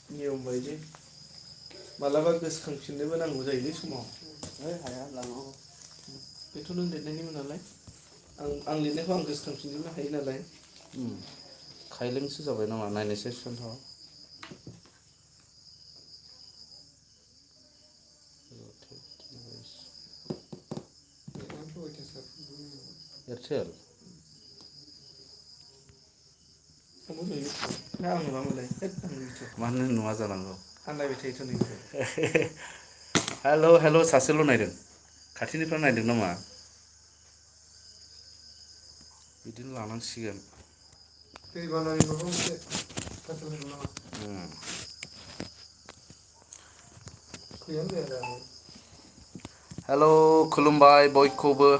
नियम बायदि मालाबा गोसोखांफिननोबो नांगौ जायोलै समाव। हाया लाङो। बेथ' नों लिरनायनिमोन नालाय आं लिरनायखौ आं गोसोखांफिनजोबनो हायो नालाय। खायलेंसो जाबाय नामा नायनायसै सन्थ'। एयारटेल मानो नुवा जानांगौ। आन्दायबाय थायोथ' नोंसोर। हेल' हेल' सासेल' नायदों खाथिनिफ्राय नायदों नामा? बिदिनो लानांसिगोन। दै बानानि माबा मोनसे बाथ्रा बुंदों नामा? फैयानो जाया दाबो। हेल' खुलुमबाय बयखौबो।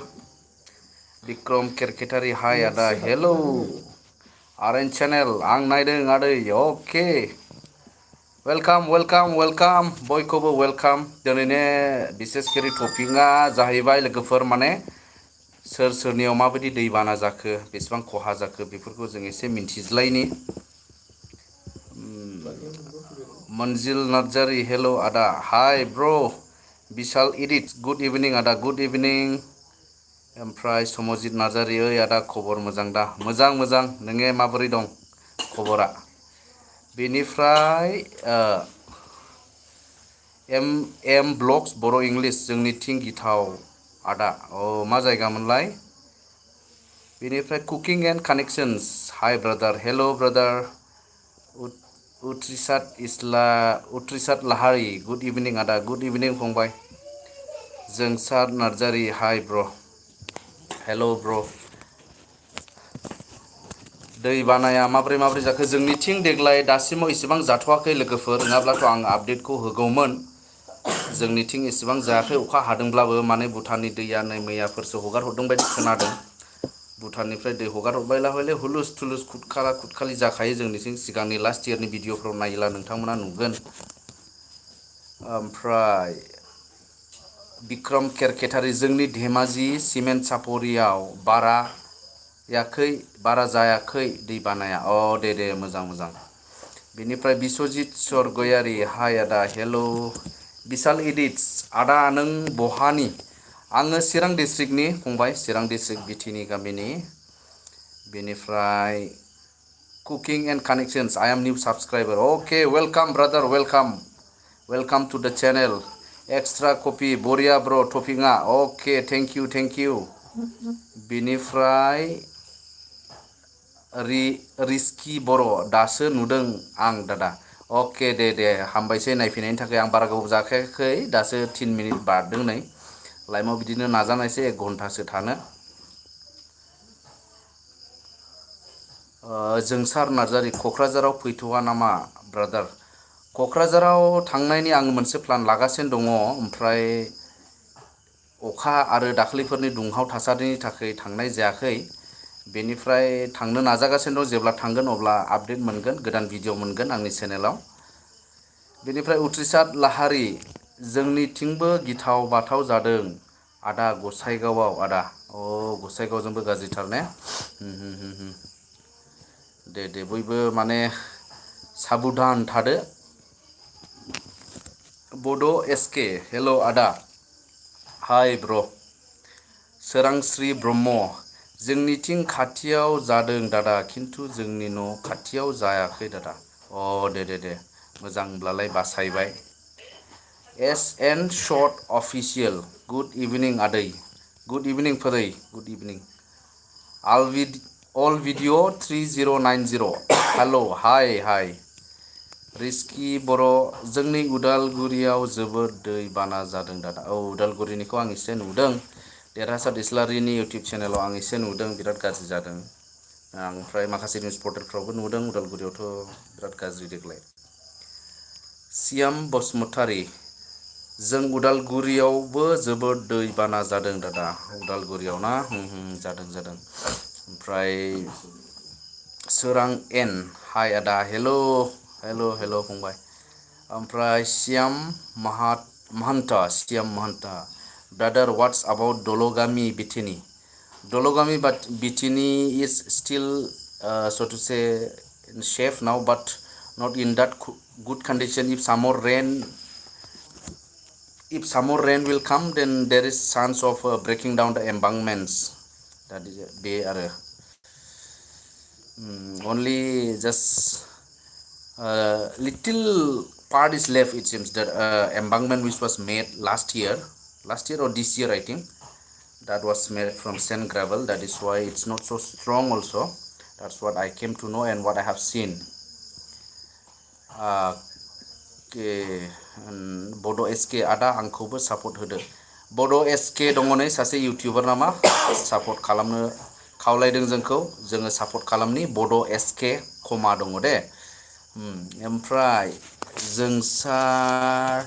बिक्रम केरकेटारि हाय आदा नेटसो हेल'। हाबखोना रोङो आरएन चेनेल आं नायदों आदै अके। वेलकाम वेलकाम वेलकाम बयखौबो वेलकाम दिनैनि बिसेसखिरि टपिकआ जाहैबाय लोगोफोर माने सोर सोरनियाव माबायदि दैबाना जाखो बेसेबां खहा जाखो बेफोरखौ जों एसे मिन्थिज्लायनि। मनजिल नार्जारि हेल' आदा हाय ब्र'। बिशाल इदिट गुड इभिनिं आदा गुड इभिनिं। ओमफ्राय समजित नार्जारि ओइ आदा खबर मोजां दा मोजां मोजां नोङो माबोरै दं? खबरा बेनिफ्राय एम ब्लग्स बर' इंलिस जोंनिथिं गिथाव आदा मा जायगामोनलाय? बेनिफ्राय cooking and connections hi brother hello' brother. उथ्रिसाद लाहारि गुड इभिनिं आदा गुड इभिनिं फंबाय। जोंसार नार्जारि हाइ ब्र' हेल' ब्र'। दै बानाया माब्रै माब्रै जाखो जोंनिथिं देग्लाय दासिमाव इसेबां जाथ'वाखै लोगोफोर नङाब्लाथ' आं आपडेटखौ होगौमोन। जोंनिथिं एसेबां जायाखै अखा हादोंब्लाबो माने भुटाननि दैया नै मैयाफोरसो हगार हरदों बायदि खोनादों। भुटाननिफ्राय दै हगार हरबायला हयले हुलुस थुलुस खुदखाला खुदखालि जाखायो जोंनिथिं सिगांनि लास्ट इयारनि भिडिअफ्राव नायोब्ला नोंथांमोना नुगोन। ओमफ्राय बिक्रम केरकेटारि जोंनि धेमाजि सिमेन्ट सापरियाव बारा जायाखै दै बानाया दे मोजां मोजां। बेनिफ्राय बिस्वजित सरगयारि हाय आदा हेल'। बिशाल इदिटस आदा नों बहानि? आङो चिरां डिस्ट्रिक्टनि फंबाय चिरां डिस्ट्रिक्ट बिटिनि गामिनि। बेनिफ्राय cooking and connections I am new subscriber okay welcome brother welcome. Welcome to the channel extra copy बरिया ब्र' टपिकआ अके थेंक इउ। बिनिफ्राय रिस्कि बर' दासो नुदों आं दादा अके दे हामबायसै नायफैनायनि थाखाय आं बारा गोबाव जाखायाखै दासो 3 मिनिट बारदों नै। लाइभआव बिदिनो नाजानायसै 1 घन्टासो थानो। जोंसार नार्जारि क'क्राझाराव फैथ'वा नामा ब्रादार? क'क्राझाराव थांनायनि आं मोनसे प्लान लागासिनो दङ ओमफ्राय अखा आरो दाखालिफोरनि दुंहाव थासारिनि थाखाय थांनाय जायाखै। बेनिफ्राय थांनो नाजागासिनो दं जेब्ला थांगोन अब्ला आपडेट मोनगोन गोदान भिडिअ' मोनगोन आंनि चेनेलाव। बेनिफ्राय उथ्रिसाद लाहारि जोंनिथिंबो गिथाव बाथाव जादों। आदा गसाइगावआव आदा गसाइगावजोंबो गाज्रिथार ने? दे बयबो माने साबधान थादो। बड' एसके हेल' आदा हाय ब्र'। सोरांस्रि ब्रह्म जोंनिथिं खाथियाव जादों दादा खिन्थु जोंनि न' खाथियाव जायाखै दादा। दे मोजांब्लालाय बासायबाय। S N short official good evening आदै। गुड इभिनिं फरै good evening. All video 3090 hello' hi. Riski बर' जोंनि उदालगुरियाव जोबोद दै बाना जादों दादा उदालगुरिनिखौ आं एसे नुदों। देरहासात इस्लारिनि इउटुब चेनेलाव आं एसे नुदों बिराद गाज्रि जादों। ओमफ्राय माखासे निउस पर्टेलफ्रावबो नुदों उदालगुरियावथ' बिराद गाज्रि देग्लाय। सियाम बसुमतारि जों उदालगुरियावबो जोबोद दै बाना जादों दादा उदालगुरियाव ना जादों। ओमफ्राय सोरां एन हाय आदा हेल' फंबाय। ओमफ्राय Siam Mahanta brother what's about Dalgami बिटिनि? दलगामि बिटिनि is still so to say safe now but not in that good condition. If some more rain will come, then there is chance of breaking down the embankments. That is be only just little part is left. It seems that embankment which was made last year or this year, I think, that was made from sand gravel. That is why it's not so strong also. That's what I came to know and what I have seen. Okay. Bodo SK ada आंखौबो support होदो. Bodo SK दङ नै सासे YouTuber नामा support खालामनो खावलायदों जोंखौ जोङो support खालामनि Bodo SK कमा दङ दे. ओमफ्राय जोंसार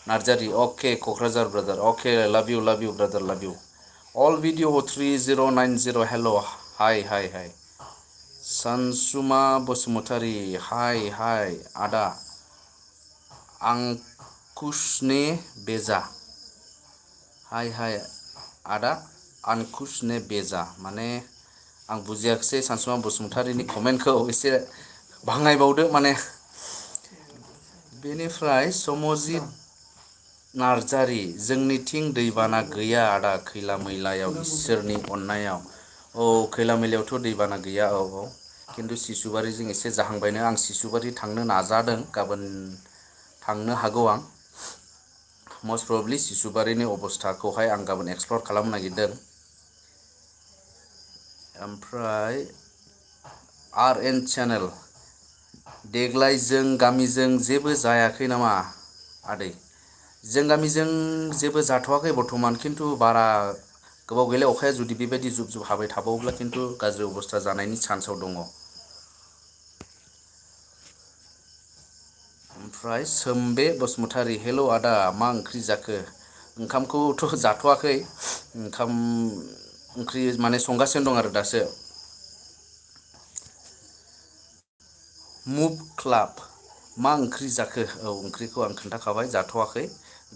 Narzary okay Kokrajhar brother okay love you brother love you. All video 3090 hello hi. Sansuma Bosumotari hi ada Ankushne Beza hi ada Ankushne Beza माने आं बुजियाखै सानसुमा बसुमतारीनि कमेन्टखौ एसे बाङायबावदो माने बेनिफ्राय समजित नार्जारी जोंनिथिं दैबाना गैया आदा खैला मैलायाव इसोरनि अननायाव खैला मैलायावथ' दैबाना गैया खिन्थु सिसुबारिजों एसे जाहांबायनो आं सिसुबारि थांनो नाजादों गाबोन थांनो हागौ आं most probably सिसुबारिनि अबस्थाखौहाय आं गाबोन एक्सप्लर खालामनो नागिरदों ओमफ्राय RN चेनेल देग्लाय जों गामिजों जेबो जायाखै नामा आदै जों गामिजों जेबो जाथ'वाखै बर्तमान खिन्थु बारा गोबाव गैला अखाया जुदि बेबायदि जुब जुब हाबाय थाबावोब्ला खिन्थु गाज्रि अबस्था जानायनि चान्सआव दङ ओमफ्राय सोमबे बसुमतारी हेलौ आदा मा ओंख्रि जाखो ओंखामखौथ' जाथ'वाखै ओंख्रि माने संगासिनो दं आरो दासो मुभ क्लाब मा ओंख्रि जाखो ओंख्रिखौ आं खोन्थाखाबाय जाथ'वाखै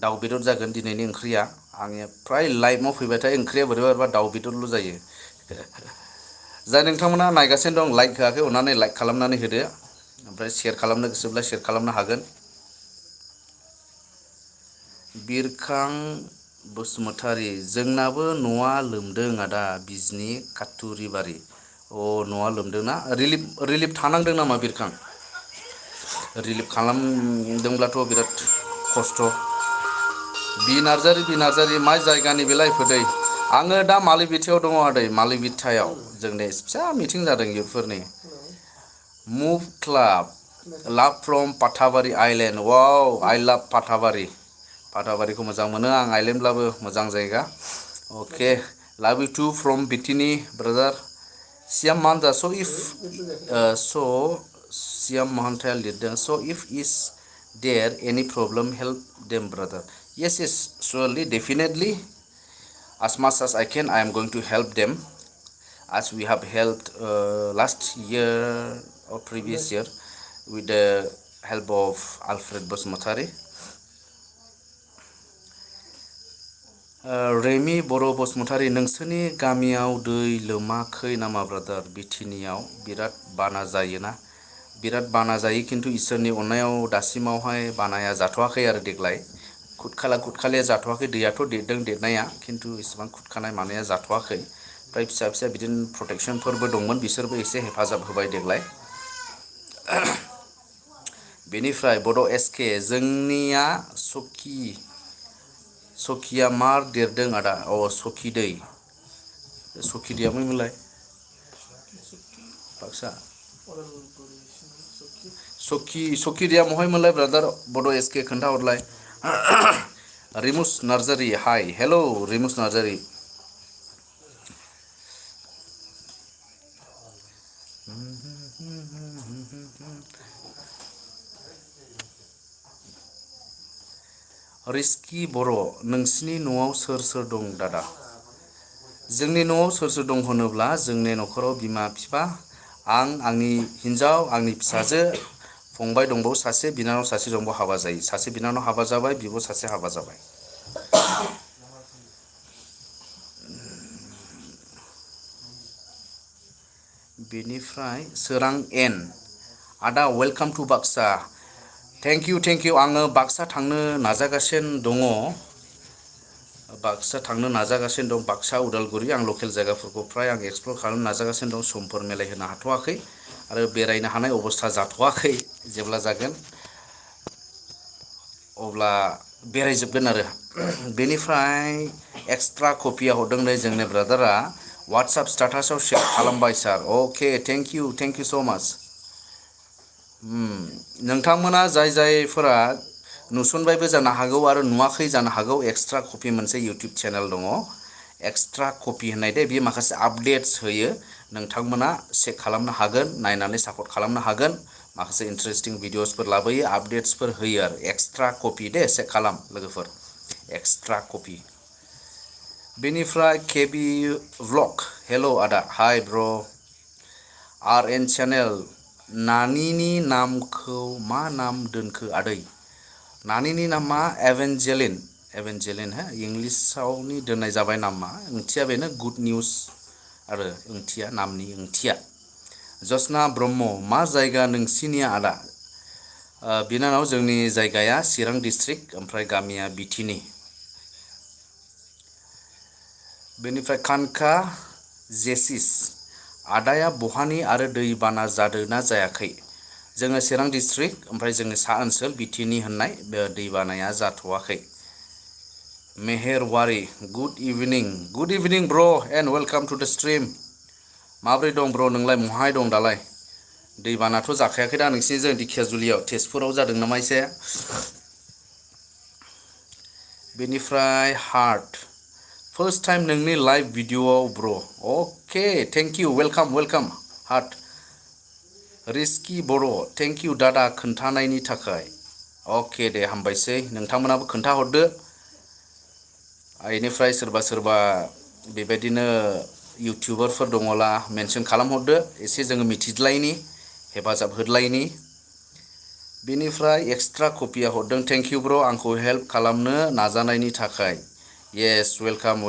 दाउ बेदर जागोन दिनैनि ओंख्रिया आङो प्राय लाइभआव फैबाथाय ओंख्रिया बोरैबा दाउ बेदरल' जायो जाय नोंथांमोना नायगासिनो दं लाइक होआखै अननानै लाइक खालामनानै होदो ओमफ्राय शेयार खालामनो गोसोब्ला शेयार खालामनो हागोन बिरखां बसुमतारी जोंनाबो न'आ लोमदों आदा बिजनि काटुरिबारि न'आ लोमदोंना रिलिफ थानांदों नामा बिरखां रिलिफ खालामदोंब्लाथ' बिराद खस्थ' बि नार्जारि मा जायगानि बेलाय फोदै आङो दा मालिबिथायाव दङ आदै मालिबिथायाव जोंनि फिसा मिटिं जादों इयुथफोरनि मुभ क्लाब लाभ फ्रम पाथाबारि आइलेण्ड वाव आइ लाभ पाथाबारिखौ मोजां मोनो आं आइलेण्डब्लाबो मोजां जायगा okay love you too from बिटिनि ब्रादार सियाम मानजा सियाम महन्ताया लिरदों if is there any problem help them brother yes surely definitely as much as I can I am going to help them as we have helped last year or previous year with the help of Alfred Bosumotari रेमि बर' बसुमतारी नोंसोरनि गामियाव दै लोमाखै नामा brother बिटिनियाव बिराद बाना जायोना बिराद बाना जायो खिन्थु इसोरनि अननायाव दासिमावहाय बानाया जाथ'वाखै आरो देग्लाय खुटखालाया जाथ'वाखै दैयाथ' देरनाया खिन्थु इसेबां खुटखानाय मानाया जाथ'वाखै ओमफ्राय फिसा बिदिनो प्रटेक्सनफोरबो दंमोन बिसोरबो एसे हेफाजाब होबाय देग्लाय बेनिफ्राय बड' SK जोंनिया सखिया मार देरदों आदा सखि दै सखि दैया मैमोनलाय बाक्सा सखि दैया महायमोनलाय ब्रादार बड' SK खोन्थाहरलाय रिमुस नार्जारि हाय हेलौ रिमुस नार्जारि रिस्कि बर' नोंसिनि न'आव सोर दं दादा जोंनि न'आव सोर दं होनोब्ला जोंनि न'खराव बिमा बिफा आं आंनि हिन्जाव आंनि फिसाजो फंबाय दंबावो सासे बिनानाव सासे दंबावो हाबा जायो सासे बिनानाव हाबा जाबाय बिब' सासे हाबा जाबाय बेनिफ्राय सोरां एन आदा welcome to Baksa thank you आङो बाक्सा थांनो नाजागासिनो दङ बाक्सा उदालगुरि आं लकेल जायगाफोरखौ फ्राय आं एक्सप्लर खालामनो नाजागासिनो दं समफोर मिलायहोनो हाथ'वाखै आरो बेरायनो हानाय अबस्था जाथ'वाखै जेब्ला जागोन अब्ला बेरायजोबगोन आरो बेनिफ्राय एक्सट्रा कपिया हरदों नै जोंनि ब्रादारा वाट्सएप स्टेटासाव शेयार खालामबाय सार अके थेंक इउ स' माच नोंथांमोना जायफोरा नुसनबायबो जानो हागौ आरो नुवाखै जानो हागौ एक्सट्रा कपि मोनसे इउटुब चेनेल दङ एक्सट्रा कपि होननाय दे बेयो माखासे आपडेट्स होयो नोंथांमोना चेक खालामनो हागोन नायनानै सापर्ट खालामनो हागोन माखासे इन्टारेस्टिं भिडिअसफोर लाबोयो आपडेट्सफोर होयो आरो एक्सट्रा कपि दे चेक खालाम लोगोफोर एक्सट्रा कपि बेनिफ्राय केबि व्लग हेल' आदा हाय ब्र आरएन चेनेल नानिनि नामखौ मा नाम दोनखो आदै नानिनि नामा एभेन्जेलिन हो इंलिसावनि दोननाय जाबाय नामा ओंथिया बेनो गुड निउस आरो नामनि ओंथिया जसना ब्रह्म मा जायगा नोंसिनिया आदा बिनानाव जोंनि जायगाया चिरां डिस्ट्रिक्ट ओमफ्राय गामिया बिथिनि बेनिफ्राय कानका जेसिस आदाया बहानि आरो दै बाना जादों ना जायाखै जोङो चिरां डिस्ट्रिक्ट ओमफ्राय जोङो सा ओनसोल बिटिनि होननाय दै बानाया जाथ'वाखै मेहेरवारि गुड इभिनिं ब्र एन्ड वेलकाम टु द स्ट्रिम माब्रै दं ब्र नोंलाय महाय दं दालाय दैबानाथ' जाखायाखै दा नोंसिनि जों दिखियाजुलियाव तेजपुराव जादों नामा एसे बेनिफ्राय हार्ट फार्स्ट टाइम नोंनि लाइभ भिडिअ'आव bro okay thank you welcome heart Riski Boro' thank you दादा खोन्थानायनि थाखाय अके दे हामबायसै नोंथांमोनाबो खोन्थाहरदो बेनिफ्राय सोरबा बेबायदिनो इउटिउबारफोर दङला मेनसन खालामहरदो एसे जोङो मिथिज्लायनि हेफाजाब होदलायनि बेनिफ्राय एक्सट्रा कपिया हरदों थेंक इउ ब्र आंखौ हेल्प खालामनो नाजानायनि थाखाय येस वेलकाम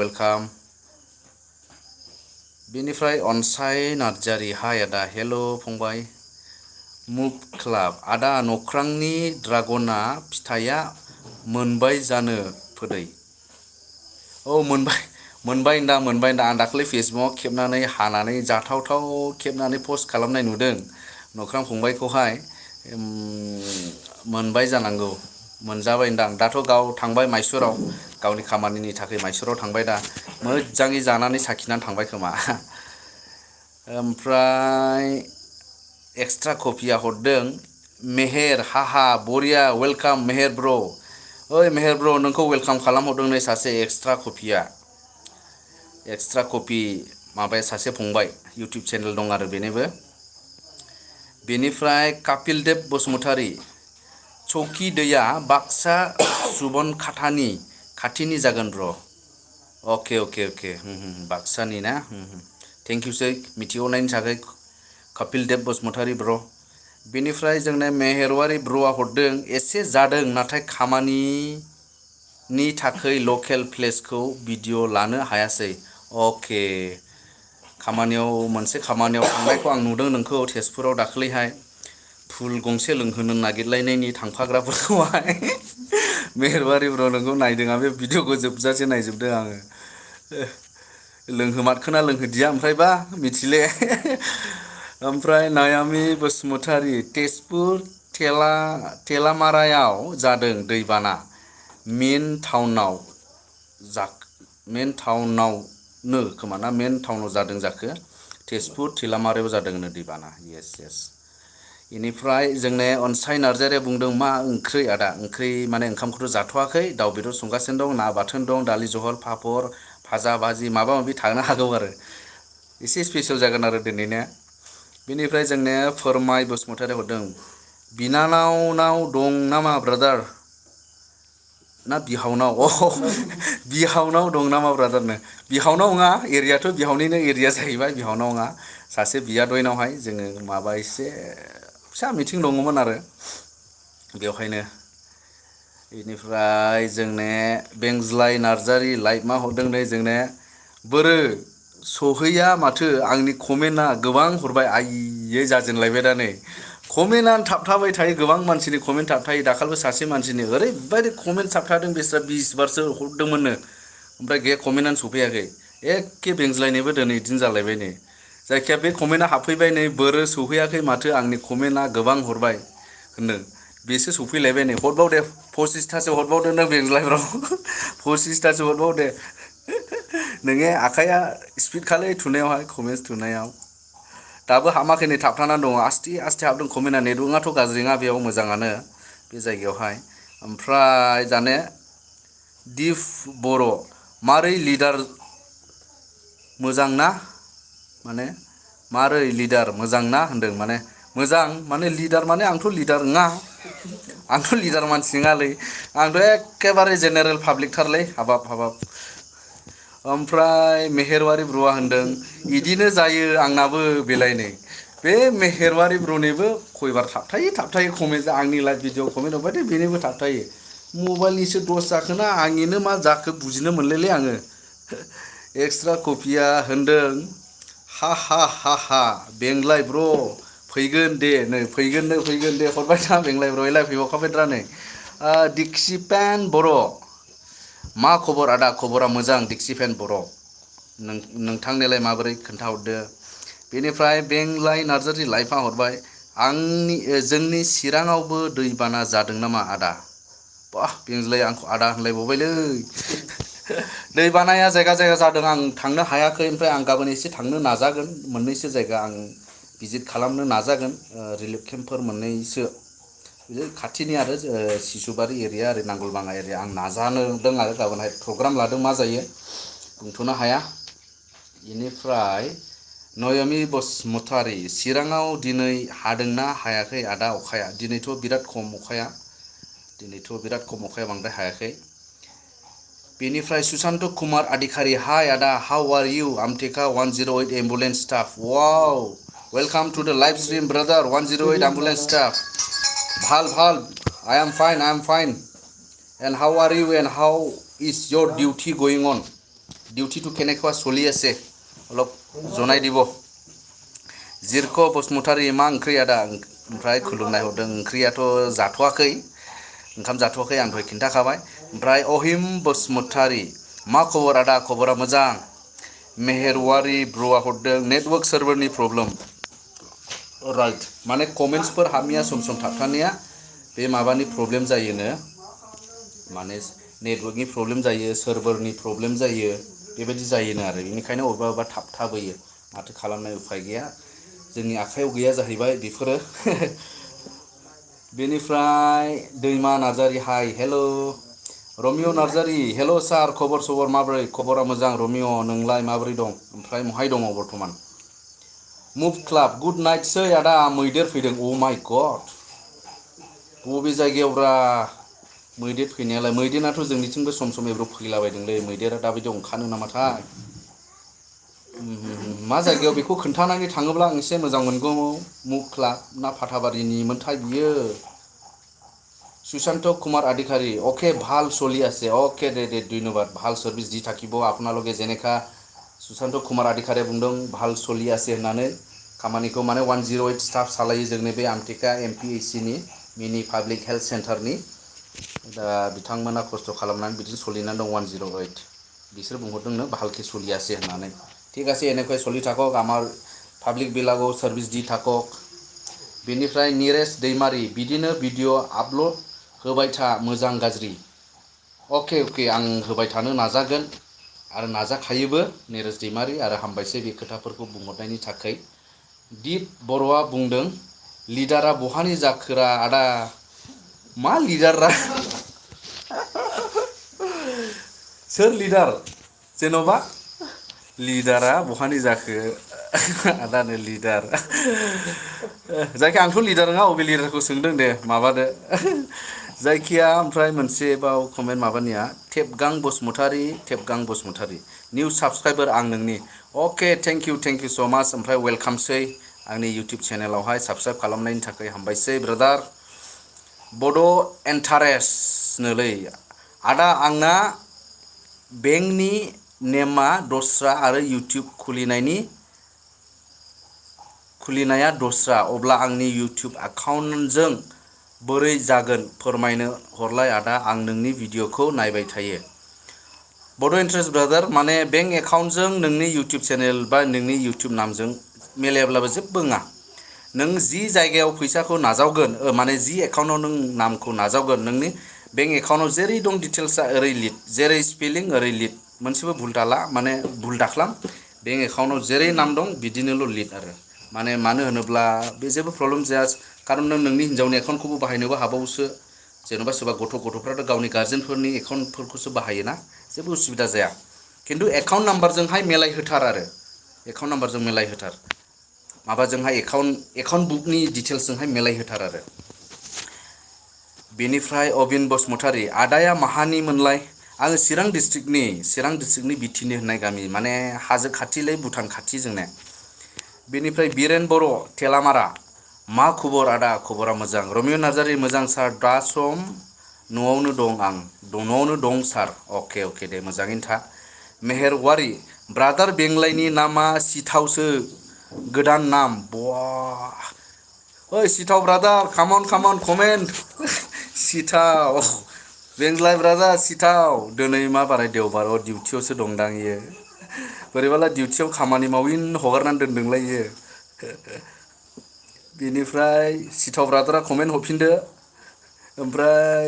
बेनिफ्राय अनसाय नार्जारि हाय आदा हेल' फंबाय मुभ क्लाब आदा नख्रांनि ड्रागना फिथाइया मोनबाय जानो फोदै औ मोनबाय होनदा आं दाखालि फेसबुकआव खेबनानै हानानै जाथावथाव खेबनानै पस्ट खालामनाय नुदों नख्रां फंबायखौहाय मोनबाय जानांगौ मोनजाबाय होनदां दाथ' गाव थांबाय माइसुराव गावनि खामानिनि थाखाय माइसुराव थांबाय दा मोजाङै जानानै साखिनानै थांबाय खोमा ओमफ्राय एक्सट्रा कपिया हरदों मेहेर हाहा बरिया वेलकाम मेहेर ब्र ओइ मेहेर ब्र नोंखौ वेलकाम खालामहरदों नै सासे एक्सट्रा कपि माबाया सासे फंबाय इउटुब चेनेल दं आरो बेनिफ्राय कापिल देब बसुमतारी चौकी दैया बाक्सा सुबनखाटानि खाथिनि जागोन ब्र अके बाक्सानि ना थेंक इउसै मिथिहरनायनि थाखाय कपिल देब बसुमतारी ब्र बेनिफ्राय जोंनो मेहेरवारि ब्रआ हरदों एसे जादों नाथाय खामानिनि थाखाय लकेल प्लेसखौ भिडिअ लानो हायासै अके मोनसे खामानियाव थांनायखौ आं नुदों नोंखौ तेजपुराव दाख्लैहाय फुल गंसे लोंहोनो नागिरलायनायनि थांफाग्राफोरखौहाय मेहेरबारि ब्र नोंखौ नायदों आं बे भिडिअखौ जोबजासे नायजोबदों आङो लोंहोमारखोना लोंहोदिया ओमफ्रायबा मिथिले ओमफ्राय नायामि बसुमतारी तेजपुर तेलामारायाव जादों दैबाना मेन टाउनाव जादों जाखो तेजपुर तेलामारायाव जादोंनो दैबाना येस बेनिफ्राय जोंने अनसाय नार्जारिया बुंदों मा ओंख्रि आदा ओंख्रि माने ओंखामखौथ' जाथ'वाखै दाउ बेदर संगासिनो दं ना बाथोन दं दालि जहल पापर भाजा भाजि माबा माबि थांनो हागौ आरो एसे स्पेसियेल जागोन आरो दिनैना बेनिफ्राय जोंने फोरमाय बसुमतारी हरदों बिनानावनाव दं नामा ब्रादार ना बिहावनाव बिहावनाव दं नामा ब्रादारनो बिहावनाव नङा एरियाथ' बिहावनिनो एरिया जाहैबाय बिहावनाव नङा सासे बियादैनावहाय जोङो माबा एसे फिसा मिथिं दङमोन आरो बेवहायनो बेनिफ्राय जोंने बेंज्लाय नार्जारि लाइभ मा हरदों नै जोंने बोरो सहैया माथो आंनि कमेन्टआ गोबां हरबाय आइयै जाजेनलायबाय दा नै कमेन्टआनो थाबथाबाय थायो गोबां मानसिनि कमेन्ट थाबथायो दाखालिबो सासे मानसिनि ओरैबायदि कमेन्ट थाबथादों बिस्रा 20 बारसो हरदोंमोननो ओमफ्राय गैया कमेन्टआनो सफैयाखै एखे बेंज्लायनायबो दिनै इदिनो जालायबाय नै जायखिया बे कमेन्टआ हाबफैबाय नै बोरो सौफैयाखै माथो आंनि कमेन्टआ गोबां हरबाय होनदों बेसो सौफैलायबाय नै हरबाव दे 25थासो हरबावदो नों बेंज्लायफ्राव 25थासो हरबाव दे नोंनि आखाइया स्पिडखालै थुनायावहाय कमेन्टस थुनायाव दाबो हाबाखै नै थाबथानानै दङ आस्थे आस्थे हाबदों कमेन्टआ नेटवर्कआथ' गाज्रि नङा बेयाव मोजाङानो बे जायगायावहाय ओमफ्राय जाने दिप बर' मारै लिडार मोजां ना माने मारै लिडार मोजां ना होनदों माने मोजां माने लिडार माने आंथ' लिडार नङा आंथ' लिडार मानसि नङालै आंथ' एखेबारे जेनेरेल पाब्लिकथारलै हाबाब ओमफ्राय मेहेरवारि ब्र'आ होनदों इदिनो जायो आंनाबो बेलाय नै बे मेहेरवारि ब्र'निबो खयबार थाबथायो कमेन्टआ आंनि लाइभ भिडिअ कमेन्ट हरबाथाय बेनिबो थाबथायो मबाइलनिसो दस जाखोना आंनिनो मा जाखो बुजिनो मोनलायलै आङो एक्सट्रा कपिया होनदों हा बेंलाय ब्र' फैगोन दे नै फैगोन दे हरबाय था बेंलाय ब्र' एलाय फैबावखाबायद्रा नै दिक्सिपेन बर' मा खबर आदा खबरा मोजां दिक्सिपेन बर' नोंथांनिलाय माबोरै खोन्थाहरदो बेनिफ्राय बेंलाय नार्जारि लाइफआ हरबाय जोंनि चिराङावबो दैबाना जादों नामा आदा बाह बेंज्लाय आंखौ आदा होनलायबावबायलै दै बानाया जायगा जादों आं थांनो हायाखै ओमफ्राय आं गाबोन एसे थांनो नाजागोन मोननैसो जायगा आं भिजिट खालामनो नाजागोन रिलिफ केम्पफोर मोननैसो खाथिनि आरो सिसुबारि एरिया आरो नांगलबाङा एरिया आं नाजानोदों आरो गाबोनहाय प्रग्राम लादों मा जायो बुंथ'नो हाया बेनिफ्राय नयमि बसुमतारी चिराङाव दिनै हादोंना हायाखै आदा अखाया दिनैथ' बिराद खम अखाया बांद्राय हायाखै बेनिफ्राय सुशान्त कुमार अधिकारी हाय आदा हाउ आर इउ आमटेका 108 ambulance staff wow welcome to the live stream brother 108 ambulance staff ভাল I am fine and how are you and how is your duty going on ডিউটিটো কেনেকুৱা চলি আছে অলপ জনাই দিব জিৰক बसुमतारी मा ओंख्रि आदा ओमफ्राय खुलुमनाय हरदों ओंख्रियाथ' जाथ'वाखै ओंखाम जाथ'वाखै आं दहाय खिन्थाखाबाय ओमफ्राय अहिम बसुमतारी मा खबर आदा खबरा मोजां मेहेरवारि ब्र'आ हरदों नेटवर्क सार्भारनि प्रब्लेम राइट माने कमेन्ट्सफोर हाबनाया सम थाबथानाया बे माबानि प्रब्लेम जायोनो माने नेटवर्कनि प्रब्लेम जायो सार्भारनि प्रब्लेम जायो बेबायदि जायोनो आरो बेनिखायनो अबेबा थाबथाबोयो माथो खालामनाय उफाय गैया जोंनि आखायाव गैया जाहैबाय बेफोरो बेनिफ्राय दैमा नार्जारि हाय हेलो रमिअ नार्जारि हेलो सार खबर सबर माबोरै खबरा मोजां रमिअ नोंलाय माबोरै दं ओमफ्राय महाय दङ बर्थमान मुभ क्लाब गुड नाइट सै आदा मैदेर फैदों अ माय गड बबे जायगायावब्रा मैदेर फैनायालाय मैदेराथ' जोंनिथिंबो सम एब्रो फैलाबायदोंलै मैदेरा दाबायदियाव ओंखारो नामाथाय मा जायगायाव बेखौ खोन्थानानै थाङोब्ला आं एसे मोजां मोनगौ मुभ क्लाब ना फाथाबारिनि मोनथाय बियो सुशाন্ত কুমার अधिकारी ओके ভাল চলি আছে ओके दे धन्यबाद ভাল সার্ভিস দি থাকিব আপোনালোকে যেনেকা सुशाন্ত कुमार अधिकारी बुंदों ভাল চলি আছে होननानै खामानिखौ माने 108 स्टाफ सालायो जोंनि बे आमटेका एमपिएससि नि मिनि पाब्लिक हेल्थ सेन्टारनि दा बिथांमोना खस्थ' खालामनानै बिदिनो सोलिनानै दं 108 बिसोर बुंहरदोंनो ভালকে চলি আছে होननानै ঠিক আছে এনেকৈ চলি থাকক আমাৰ পাব্লিক বিলাগও সার্ভিস দি থাকক बेनिफ्राय निरेश दैमारी बिदिनो भिडिअ आपल'ड होबाय था मोजां गाज्रि अके आं होबाय थानो नाजागोन आरो नाजाखायोबो निरेश दैमारी आरो हामबायसै बे खोथाफोरखौ बुंहरनायनि थाखाय दीप बर'आ बुंदों लिडारा बहानि जाखोरा आदा मा लिडारा सोर लिडार जेन'बा लिडारा बहानि जाखो आदानो लिडार जायखिया आंथ' लिडार नङा अबे लिडारखौ सोंदों दे माबादो जायखिया ओमफ्राय मोनसेबाव कमेन्ट माबानिया टेपगां बसुमतारी निउ साबस्क्राइबार आं नोंनि अके थेंक इउ स' माच ओमफ्राय वेलकामसै आंनि इउटिउब चेनेलावहाय साबस्क्राइब खालामनायनि थाखाय हामबायसै ब्रादार बड' इन्टारेस्ट नोलै आदा आंना बेंकनि नेमा दस्रा आरो इउटिउब खुलिनाया दस्रा अब्ला आंनि इउटिउब एकाउन्टजों बोरै जागोन फोरमायनो हरलाय आदा आं नोंनि भिडिअखौ नायबाय थायो। बड' इन्ट्रेस्ट ब्रादार माने बेंक एकाउन्टजों नोंनि इउटिउब चेनेल बा नोंनि इउटिउब नामजों मिलायाब्लाबो जेबो नङा। नों जि जायगायाव फैसाखौ नाजावगोन माने जि एकाउन्टाव नों नामखौ नाजावगोन नोंनि बेंक एकाउन्टाव जेरै दं डिटेल्सआ ओरै लिर जेरै स्पेलिं ओरै लिर मोनसेबो भुल दाला माने भुल दाख्लाम बेंक एकाउन्टाव जेरै नाम दं बिदिनोल' लिर आरो माने मानो होनोब्ला बे जेबो प्रब्लेम जाया खारन नों नोंनि हिन्जावनि एकाउन्टखौबो बाहायनोबो हाबावोसो जेन'बा सोरबा गथ'फ्राथ' गावनि गार्जेनफोरनि एकाउन्टफोरखौसो बाहायोना जेबो उसुबिदा जाया खिन्थु एकाउन्ट नाम्बारजोंहाय मिलायहोथार आरो एकाउन्ट नाम्बारजों मिलायहोथार माबाजोंहाय एकाउन्ट बुकनि डिटेल्सजोंहाय मिलायहोथार आरो बेनिफ्राय अबिन बसुमतारी आदाया माहानि मोनलाय आङो चिरां डिस्ट्रिक्टनि बिटिनि होननाय गामि माने हाजो खाथिलै भुटान खाथि जोंने। बेनिफ्राय बिरेन बर' थेलामारा मा खबर आदा खबरा मोजां रमिय' नार्जारि मोजां सार दा सम न'आवनो दं आं न'आवनो दं सार अके दे मोजाङैनो था। मेहेर औवारि ब्रादार बेंलाइनि नामा सिथावसो गोदान नाम बा ओइ सिथाव ब्रादार कामन कमेन्ट सिथाव बेंलाय ब्रादार सिथाव दिनै मा बाराय देवबार डिउटियावसो दंदां इयो बोरैबाला डिउटियाव खामानि मावैनो हगारनानै दोनदोंलाय इयो। बेनिफ्राय सिथाव ब्रादारा कमेन्ट हरफिनदो ओमफ्राय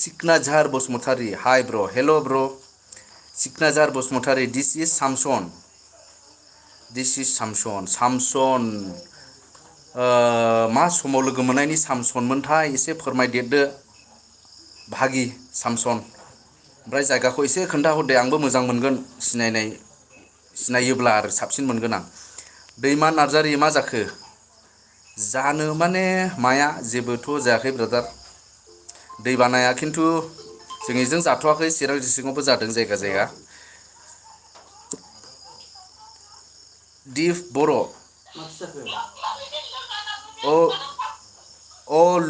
सिकनाझार बसुमतारी हाय ब्र हेल' ब्र सिकनाझार बसुमतारी दिस इज सामसन मा समाव लोगो मोननायनि सामसनमोनथाय एसे फोरमायदेरदो भागि सामसन ओमफ्राय जायगाखौ एसे खोन्थाहरदे आंबो मोजां मोनगोन सिनायोब्ला आरो साबसिन मोनगोन आं। दैमा नार्जारि मा जाखो जानो माने माया जेबोथ' जायाखै ब्रादार दै बानाया खिन्थु जोंनिजों जाथ'वाखै चिरां डिस्ट्रिक्टआवबो जादों जायगा दिप बर'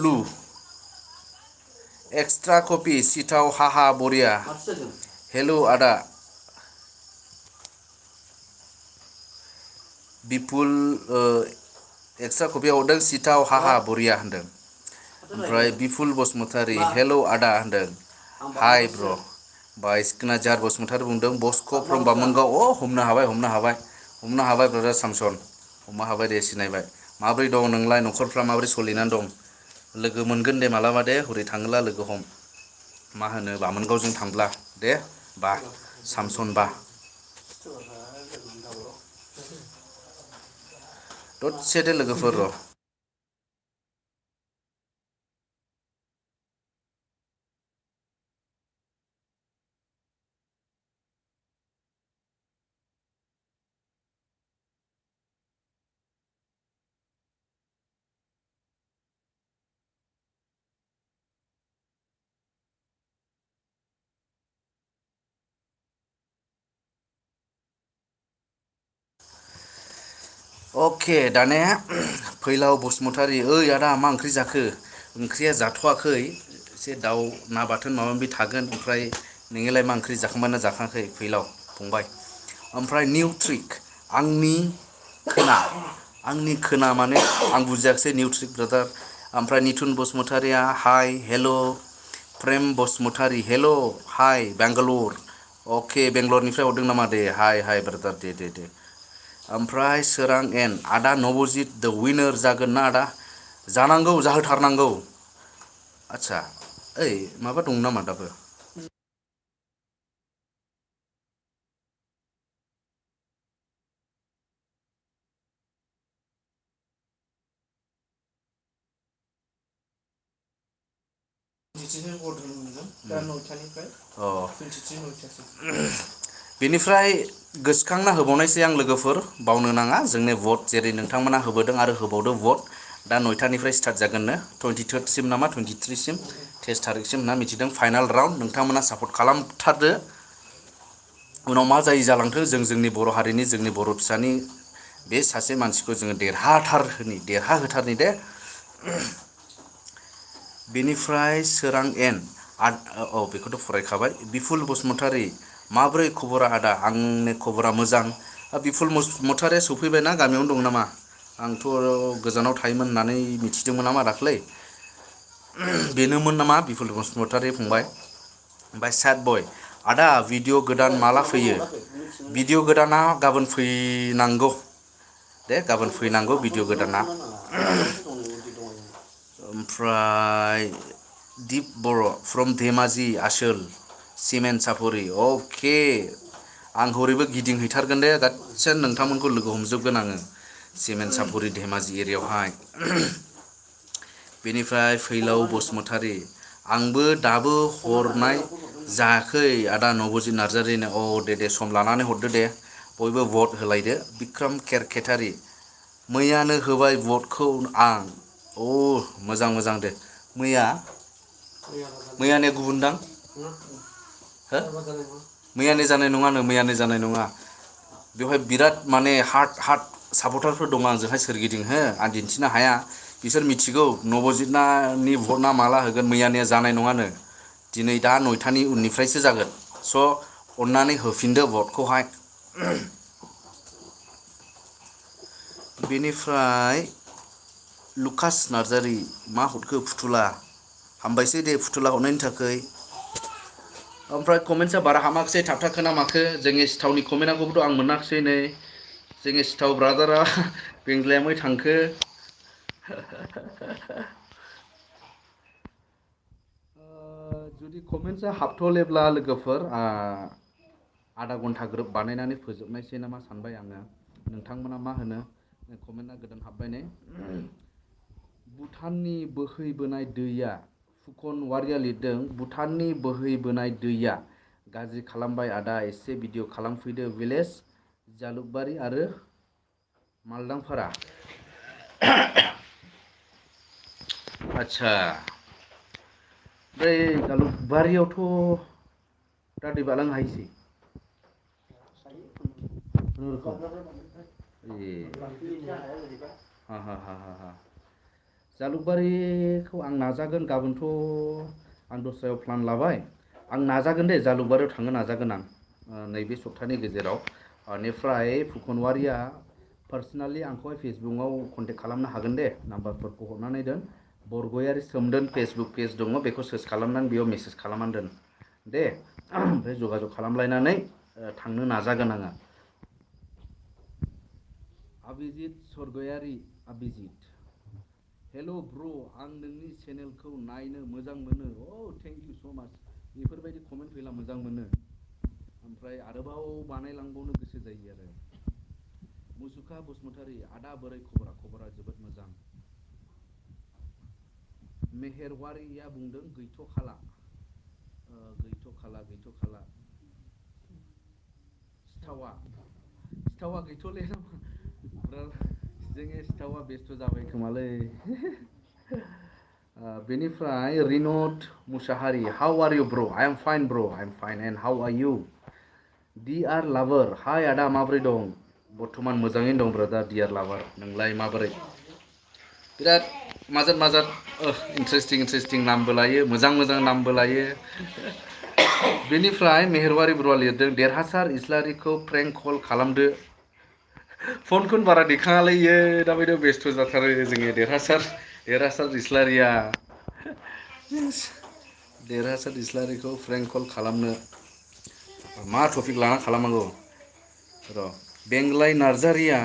लु एक्सट्रा कपि सिथाव हाहा बरिया हेलौ आदा बिपुल एक्सट्रा कपि हरदों सिथाव हाहा बरिया होनदों ओमफ्राय बिपुल बसुमतारी हेलौ आदा होनदों हाय ब्र बाय सिकनाझार बसुमतारी बुंदों बस्क' फ्रम बामोनगाव हमनो हाबाय ब्रादार सामसन हमनो हाबाय दे सिनायबाय माब्रै दं नोंलाय न'खरफ्रा माब्रै सोलिनानै दं लोगो मोनगोन दे मालाबा दे हरै थाङोला लोगो हम मा होनो बामोनगावजों थांब्ला दे बा सामसन बा दसे दे लोगोफोर र' अके दाने फैलाव बसुमतारी ओइ आदा मा ओंख्रि जाखो ओंख्रिया जाथ'वाखै एसे दाउ ना बाथोन माबा माबि थागोन ओमफ्राय नोंलाय मा ओंख्रि जाखांबायना जाखाङाखै फैलाव फंबाय ओमफ्राय निउट्रिक आंनि खोना माने आं बुजियाखिसै निउट्रिक ब्रादार ओमफ्राय निथुन बसुमतारिया हाय हेल' प्रेम बसुमतारी हेल' हाय बेंगालुर अके बेंगलरनिफ्राय हरदों नामा दे हाय ब्रादार दे ओमफ्राय सोरां एन आदा नबजित द विनार जागोन ना आदा जानांगौ जाहोथारनांगौ आदसा ओइ माबा दं नामा दाबो बेनिफ्राय गोसोखांना होबावनायसै आं लोगोफोर बावनो नाङा जोंनि भट जेरै नोंथांमोना होबोदों आरो होबावदो भट दा 9टानिफ्राय स्टार्ट जागोननो 23rd नामा 23 23 थारिखसिम होनना मिथिदों फाइनाल राउन्ड नोंथांमोना सापर्ट खालामथारदो उनाव मा जायो जालांथों जों जोंनि बर' हारिनि जोंनि बर' फिसानि बे सासे मानसिखौ जोङो देरहाहोथारनि दे बेनिफ्राय सोरां एन बेखौथ' फरायखाबाय बिपुल बसुमतारी माब्रै खबरा आदा आंनि खबरा मोजां बिपुल मथारिया सफैबायना गामियावनो दं नामा? आंथ' गोजानाव थायोमोन होननानै मिथिदोंमोन नामा दाख्लै। बेनोमोन नामा बिपुल बसुमतारी फंबाय? ओमफ्राय सेड बय आदा भिडिअ गोदान माला फैयो? भिडिअ गोदाना गाबोन फैनांगौ दे, गाबोन फैनांगौ भिडिअ गोदाना। ओमफ्राय दिप बर' फ्रम धेमाजि आसोल सिमेन्ट सापरि अके। आं हरैबो गिदिंहैथारगोन दे, गासिन नोंथांमोनखौ लोगो हमजोबगोन आङो सिमेन्ट सापरि धेमाजि एरियायावहाय। बेनिफ्राय फैलाव बसुमतारी आंबो दाबो हरनाय जायाखै आदा नबजित नार्जारिनो। दे दे सम लानानै हरदो दे, बयबो भट होलायदो। बिक्रम केरकेटारि मैयानो होबाय भटखौ आं। मोजां मोजां दे। मैयानिया गुबुनदां हो? मैयानि जानाय नङानो, मैयानि जानाय नङा। बेवहाय बिराद माने हार्ड सापर्टारफोर दङ आंजोंहाय सोरगिदिं हो, आं दिन्थिनो हाया। बिसोर मिथिगौ नबजितनि भटना माला होगोन, मैयानिया जानाय नङानो। दिनै दा 9टानि उननिफ्रायसो जागोन। स' अन्नानै होफिनदो भटखौहाय। बेनिफ्राय लुकास नार्जारि मा हरखो फुथुला? हामबायसै दे फुथुला हरनायनि थाखाय। ओमफ्राय कमेन्टसा बारा हामाखिसै, थाबथाखोना माखो? जोंनि सिथावनि कमेन्टआखौबोथ' आं मोनाखिसै नै। जोंनि सिथाव ब्रादारा बेंग्लाया मै थांखो? जुदि कमेन्टसा हाबथ'लेब्ला लोगोफोर आधा घन्टा ग्रोब बानायनानै फोजोबनायसै नामा सानबाय आङो। नोंथांमोना मा होनो? कमेन्टआ गोदान हाबबाय नै। भुटाननि बोहैबोनाय दैया, फुकन वारिया लिरदों, भुटाननि बोहैबोनाय दैया गाज्रि खालामबाय आदा, एसे भिडिअ खालामफैदो। भिलेज जालुकबारि आरो मालदांफारा। आच्छा, ओमफ्राय जालुकबारियावथ' दा दै बारलांनो हायोसै। जालुकबारिखौ आं नाजागोन। गाबोनथ' आं दस्रायाव प्लान लाबाय। आं नाजागोन दे, जालुकबारियाव थांनो नाजागोन आं नैबे सप्तानि गेजेराव। बेनिफ्राय फुकनवारिया पार्सनेलि आंखौहाय फेसबुकआव कन्टेक्ट खालामनो हागोन दे, नाम्बारफोरखौ हरनानै दोन। बरगयारि सोमदोन फेसबुक पेज दङ, बेखौ सार्च खालामनानै बेयाव मेसेज खालामनानै दोन दे। ओमफ्राय जगाजग खालामलायनानै थांनो नाजागोन आङो। अभिजित सरगयारि, अभिजित हेल' ब्र', आं नोंनि चेनेलखौ नायनो मोजां मोनो। थेंक इउ स' माच। बेफोरबायदि कमेन्ट फैब्ला मोजां मोनो, ओमफ्राय आरोबाव बानायलांबावनो गोसो जायो आरो। मुसुखा बसुमतारी आदा बोरै खबरा? खबरा जोबोद मोजां। मेहेरवारिया बुंदों गैथ'खाला। गैथ'खाला सिथावा गैथ'ले नामा? जोंनि सिथावा बेस्थ' जाबाय खोमालै। बेनिफ्राय रिनद Mushahary how are you bro'? I am fine bro', I am fine and how are you? Dear lover hi आदा माबोरै दं? बर्थमान मोजाङैनो दं ब्रादार डि आर लाभार। नोंलाय माबोरै? बिराद माजाद इन्टारेस्टिं नामबो लायो, मोजां मोजां नामबो लायो। बेनिफ्राय मेहेरवारि ब्र'आ लिरदों देरहासार इस्लारिखौ प्रेंक कल खालामदो। फनखौनो बारा दैखाङालै इयो, दाबायदियाव बेस्थ' जाथारो जोंनि देरहासार इस्लारिया। देरहासार इस्लारिखौ प्रेंक कल खालामनो मा टपिक लाना खालामनांगौ र'। बेंग्लाय नार्जारिया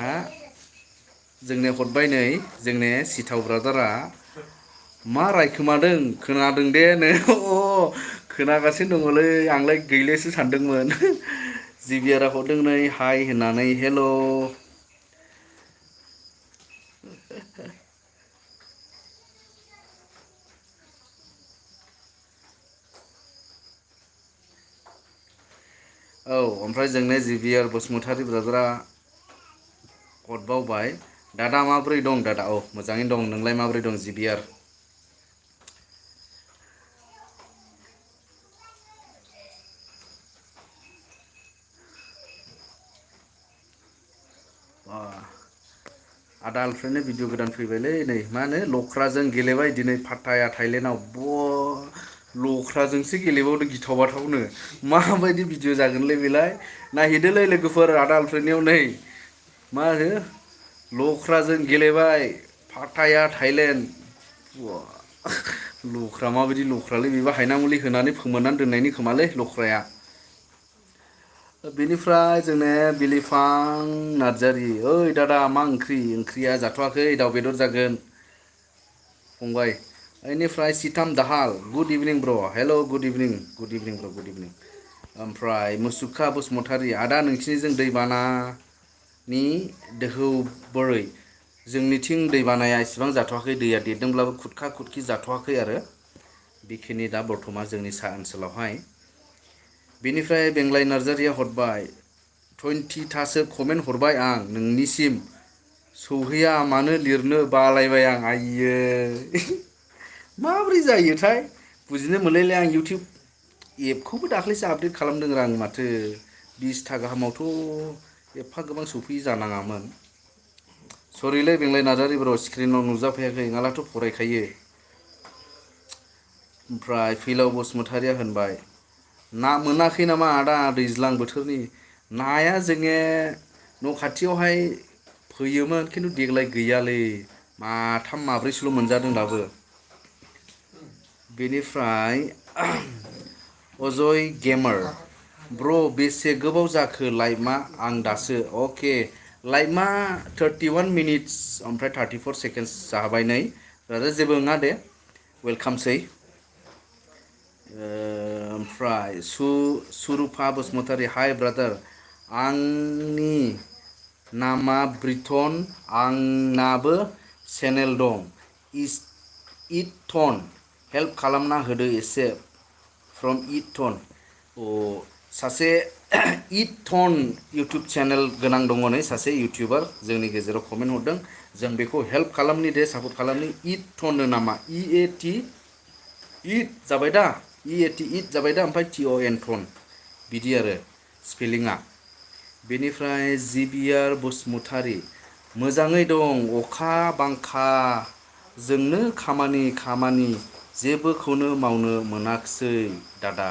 जोंनो हरबाय नै, जोंनि सिथाव ब्रादारा मा रायखोमादों खोनादों दे नो। खोनागासिनो दङलै, आंलाय गैलासो सानदोंमोन। जिबियारा हरदों नै हाय होननानै, हेल'। ओमफ्राय जोंनि जिबियार बसुमतारी ब्रादारा हरबावबाय दादा माबोरै दं दादा? मोजाङैनो दं। नोंलाय माबोरै दं जिबियार? आदा आलफ्रेन्डनि भिडिअ गोदान फैबायलै नै, मा होनो लख्राजों गेलेबाय दिनै पाटाया थाइलेण्डआव। लख्राजोंसो गेलेबावदों गिथाव बाथावनो माबायदि भिडिअ जागोनलै बेलाय नायहैदोलै लोगोफोर आदा आलफ्रेडनियाव नै मा होनो लख्राजों गेलेबाय पाटाया थाइलेण्ड लख्रा माबायदि लख्रालै बेबा हायना मुलि होनानै फोमोननानै दोननायनि खोमालै लख्राया बेनिफ्राय जोंने बिलिफां नार्जारि ओइ दादा मा ओंख्रिया जाथ'वाखै दाउ बेदर जागोन फंबाय बेनिफ्राय सिताम दाहाल गुड इभिनिं ब्र हेल' गुड इभिनिं ब्र गुड इभिनिं ओमफ्राय मुसुखा बसुमतारी आदा नोंसिनिजों दैबानानि दोहौ बोरै जोंनिथिं दैबानाया इसेबां जाथ'वाखै दैया देरदोंब्लाबो खुरखा खुरखि जाथ'वाखै आरो बेखिनि दा बर्थमान जोंनि सा ओनसोलावहाय बेनिफ्राय बेंलाय नार्जारिया हरबाय 20थासो कमेन्ट हरबाय आं नोंनिसिम सौहैया मानो लिरनो बालायबाय आं आइयो माबोरै जायोथाय बुजिनो मोनलायलाय आं इउटिउब एपखौबो दाख्लैसो आपडेट खालामदों आं माथो 20था गाहामावथ' एफा गोबां सौफैयै जानाङामोन सरिलै बेंलाय नार्जारि ब्र स्क्रिनाव नुजाफैयाखै नोंहालाथ' फरायखायो ओमफ्राय फैलाव बसुमतारिया होनबाय ना मोनाखै नामा आदा दैज्लां बोथोरनि नाया जोङो न' खाथियावहाय फैयोमोन खिन्थु देग्लाय गैयालै माथाम माब्रैसोल' मोनजादों दाबो बेनिफ्राय अजय गेमार ब्र बेसे गोबाव जाखो लाइभआ आं दासो अके लाइभआ 31 मिनिट्स ओमफ्राय 34 सेकेन्डस जाबाय नै आरो जेबो नङा दे वेलकामसै ओमफ्राय सुरुफा बसुमतारी हाय ब्रादार आंनि नामा ब्रिटन आंनाबो चेनेल दं इटन हेल्प खालामना होदो एसे फ्रम इटन सासे इटन इउटुब चेनेल गोनां दङ नै सासे इउटुबार जोंनि गेजेराव कमेन्ट हरदों जों बेखौ हेल्प खालामनि दे सापर्ट खालामनि इटन नामा EAT इट जाबाय दा EAT इट जाबाय दा ओमफ्राय TON टन बिदि आरो स्पेलिंआ बेनिफ्राय जिबिआर बसुमतारी मोजाङै दं अखा बांखा जोंनो खामानि जेबोखौनो मावनो मोनाखिसै दादा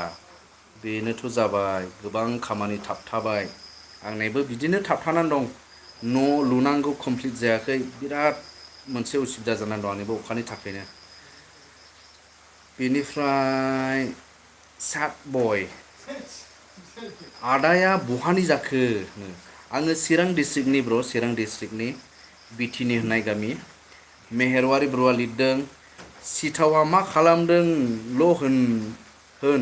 बेनोथ' जाबाय गोबां खामानि थाबथाबाय आंनाबो बिदिनो थाबथानानै दं न' लुनांगौ कमप्लिट जायाखै बिराद मोनसे उसुबिदा जानानै दं आंनिबो अखानि थाखायनो बेनिफ्राय सात बय आदाया बहानि जाखो आङो चिरां डिस्ट्रिक्टनि ब्र चिरां डिस्ट्रिक्टनि बिटिनि होननाय गामि मेहेरवारि ब्रआ लिरदों सिथावा मा खालामदोंल' होन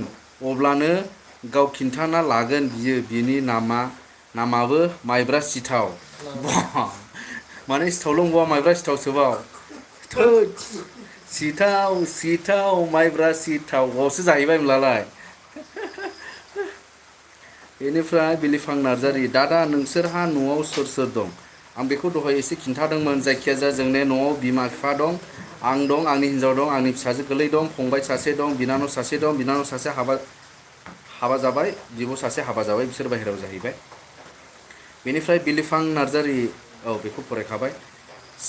अब्लानो गाव खिन्थाना लागोन बिनि नामाबो माइब्रा सिथाव माने सिथावल' नंबावा माइब्रा सिथाव सोबाव सिथाव माइब्रा सिथाव बावसो जाहैबाय होनब्लालाय बेनिफ्राय बिलिफां नार्जारि दादा नोंसोरहा न'आव सोर दं आं बेखौ दहाय एसे खिन्थादोंमोन जायखिजाया जोंने न'आव बिमा बिफा दं आं दं आंनि हिन्जाव दं आंनि फिसाजो गोरलै दं फंबाय सासे दं बिनानाव सासे दं बिनानाव सासे हाबा जाबाय बिब' सासे हाबा जाबाय बिसोर बाहेरायाव जाहैबाय बेनिफ्राय बिलिफां नार्जारि बेखौ फरायखाबाय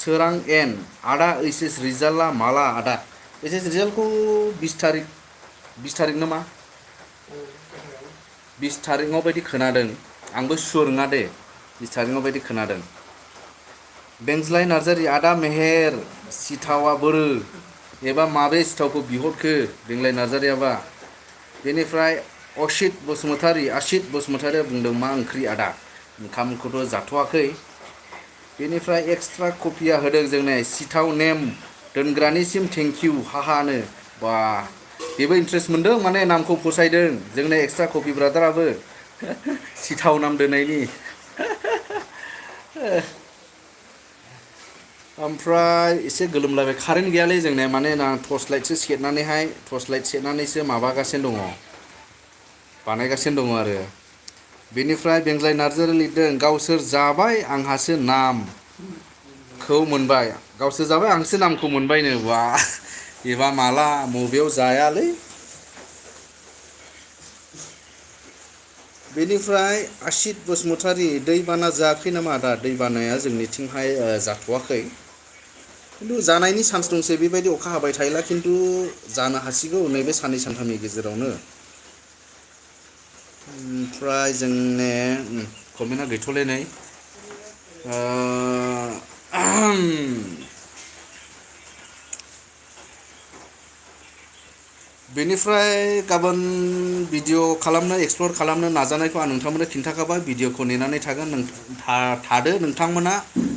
सोरां एन आदा HS रिजाल्टआ माला आदा HS रिजाल्टखौ 20 थारिख नामा 20 थारिखआव बायदि खोनादों आंबो सुर नङा दे 20 थारिखआव बायदि खोनादों बेंज्लाय नार्जारि आदा मेहेर सिथावा बोरो एबा माबे सिथावखौ बिहरखो बेंलाय नार्जारियाबा बेनिफ्राय आसित बसुमतारिया बुंदों मा ओंख्रि आदा ओंखामखौथ' जाथ'वाखै बेनिफ्राय एक्सट्रा कपिया होदों जोंने सिथाव नेम दोनग्रानिसिम थेंकिउ हाहानो बा बेबो इन्ट्रेस्ट मोनदों माने नामखौ फसायदों जोंनो एक्सट्रा कपि ब्रादाराबो सिथाव नाम दोननायनि ओमफ्राय एसे गोलोमलायबाय कारेन्ट गैयालै जोंने माने टर्च लाइटसो सेरनानैसो माबागासिनो दङ बानायगासिनो दङ आरो बेनिफ्राय बेंज्लाय नार्जारि लिरदों गावसोर जाबाय आंहासो नामखौ मोनबाय गावसोर जाबाय आंसो नामखौ मोनबायनो बा एबा माला मबेयाव जायालै बेनिफ्राय आसित बसुमतारि दैबाना जायाखै नामा आदा दैबानाया जोंनिथिंहाय जाथ'वाखै खिन्थु जानायनि चान्स दंसै बेबायदि अखा हाबाय थायोला खिन्थु जानो हासिगौ नैबे साननै सानथामनि गेजेरावनो ओमफ्राय जोंने कमेन्टआ गैथ'लै नै बेनिफ्राय गाबोन भिडिअ खालामनो एक्सप्लर खालामनो नाजानायखौ आं नोंथांमोननो खिन्थाखाबाय भिडिअखौ नेनानै थागोन थादो नोंथांमोना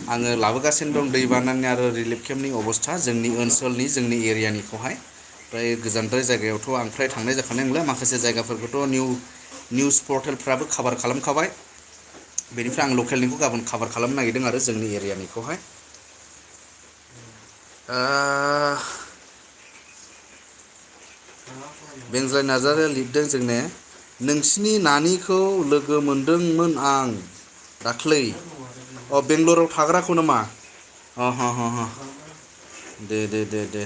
आङो लाबोगासिनो दं दैबानानि आरो रिलिफ केम्पनि अबस्था जोंनि ओनसोलनि जोंनि एरियानिखौहाय ओमफ्राय गोजानद्राय जायगायावथ' आं फ्राय थांनाय जाखानाय नंला माखासे जायगाफोरखौथ' निउस पर्टेलफ्राबो कभार खालामखाबाय बेनिफ्राय आं लकेलनिखौ गाबोन कभार खालामनो नागिरदों आरो जोंनि एरियानिखौहाय बेंज्लाय नार्जारिया लिरदों जोंने नोंसिनि नानिखौ लोगो मोनदोंमोन आं दाख्लै बेंगलराव थाग्राखौ नामा दे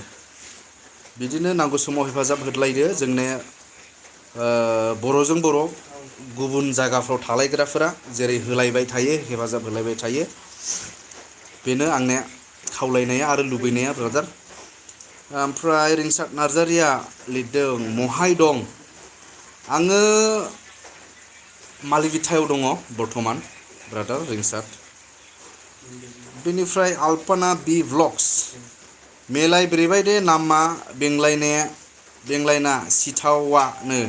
बिदिनो नांगौ समाव हेफाजाब होलायदो जोंने बर'जों बर' गुबुन जायगाफ्राव थालायग्राफोरा जेरै होलायबाय थायो हेफाजाब होलायबाय थायो बेनो आंने खावलायनाया आरो लुबैनाया ब्रादार ओमफ्राय रिंसार नार्जारिया लिरदों महाय दं आङो मालिबिथायाव दङ बर्थमान ब्रादार रिंसार बेनिफ्राय आल्पाना बि व्लग्स मेलाय ब्रेबायदे नामा बेंलायना सिथावानो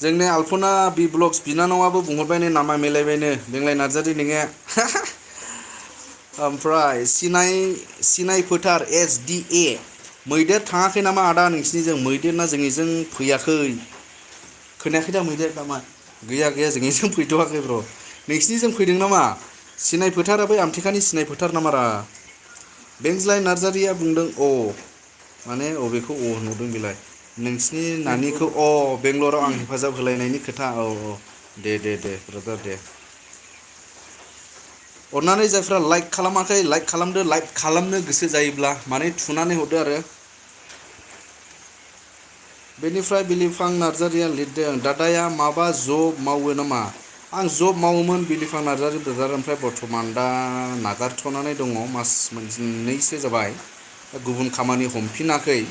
जोंनि आल्पना बि ब्लग्स बिनानावाबो बुंहरबायनो नामा मिलायबायनो बेंलाय नार्जारि नोङो ओमफ्राय सिनाय फोथार SDA मैदेर थाङाखै नामा आदा नोंसिनिजों मैदेरना जोंनिजों फैयाखै खोनायाखै दा मैदेर नामा गैया जोंनिजों फैथ'वाखै ब्र नोंसिनिजों फैदों नामा सिनाय फोथारा बै आमथेखानि सिनाय फोथार नामारा बेंज्लाय नार्जारिया बुंदों माने अबेखौ नुदों बेलाय नोंसिनि नानिखौ बेंगलराव आं हेफाजाब होलायनायनि खोथा दे ब्रादार दे अन्नानै जायफ्रा लाइक खालामाखै लाइक खालामदो लाइक खालामनो गोसो जायोब्ला माने थुनानै हरदो आरो बेनिफ्राय बिलिफां नार्जारिया लिरदों दादाया माबा जब मावो नामा आं जब मावोमोन बिलिफां नार्जारि ब्रादार ओमफ्राय बर्थमान दा नागारथ'नानै दङ मास मोननैसो जाबाय गुबुन खामानि हमफिनाखै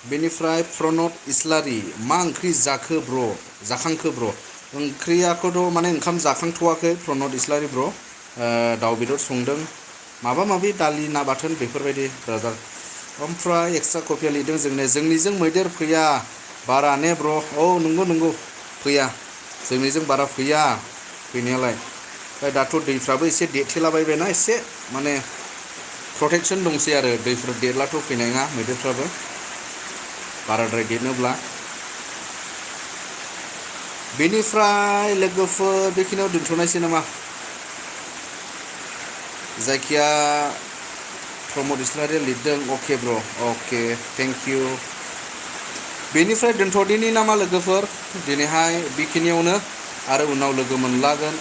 बेनिफ्राय प्रनब इस्लारि मा ओंख्रि जाखांखो ब्र ओंख्रियाखौथ' माने ओंखाम जाखांथ'वाखै प्रनब इस्लारि ब्र दाउ बेदर संदों माबा माबि दालि ना बाथोन बेफोरबायदि ब्रादार ओमफ्राय एक्सट्रा कपिया लिरदों जोंनिजों मैदेर फैया बारा ने ब्र नंगौ फैया जोंनिजों बारा फैया फैनायालाय ओमफ्राय दाथ' दैफ्राबो एसे देथेलाबायबायना एसे माने प्रटेक्सन दंसै आरो दैफोर देरलाथ' फैनाय नङा मैदेरफ्राबो बाराद्राय देरनोब्ला बेनिफ्राय लोगोफोर बेखिनियाव दोनथ'नायसै नामा जायखिया प्रमद इस्लारिया लिरदों अके ब्र अके थेंक इउ बेनिफ्राय दोनथ'दिनि नामा लोगोफोर दिनैहाय बेखिनियावनो आरो उनाव लोगो मोनलागोन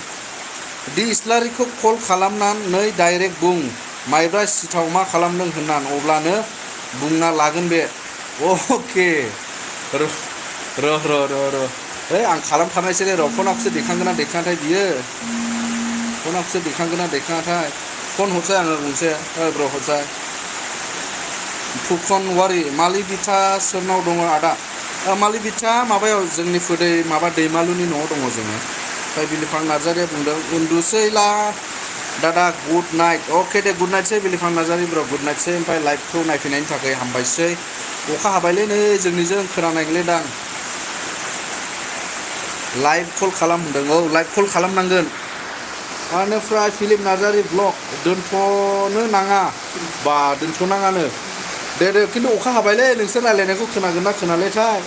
दि इस्लारिखौ कल खालामनानै डाइरेक्ट बुं माइब्रा सिथाव मा खालामदों होननानै अब्लानो बुंना लागोन बे अके र' आं खालामथारनायसै र' फनाखौसो दैखांगोन ना दैखाङाथाय बियो फनाखौसो दैखांगोन ना दैखाङाथाय फन हरसाय आङो गंसे ब्र हरसाय फुखनवारि मालिबिथा सोरनाव दङ आदा मालिबिथा माबायाव जोंनि फोदै माबा दैमालुनि न'आव दङ जोङो ओमफ्राय बिलिफां नार्जारिया बुंदों उन्दुसैला दादा गुड नाइट अके दे गुड नाइटसै बिलिफां नार्जारि ब्र गुड नाइटसै ओमफ्राय लाइभखौ नायफैनायनि थाखाय हामबायसै अखा हाबायलै नै जोंनिजों खोनानायलै लाइभ कल खालाम होनदों लाइभ कल खालामनांगोन बेनिफ्राय फिलिप नार्जारि ब्लग दोनथ'नो नाङा दोनथ'नाङानो दे खिन्थु अखा हाबायलै नोंसोर रायलायनायखौ खोनागोन ना खोनालायथाय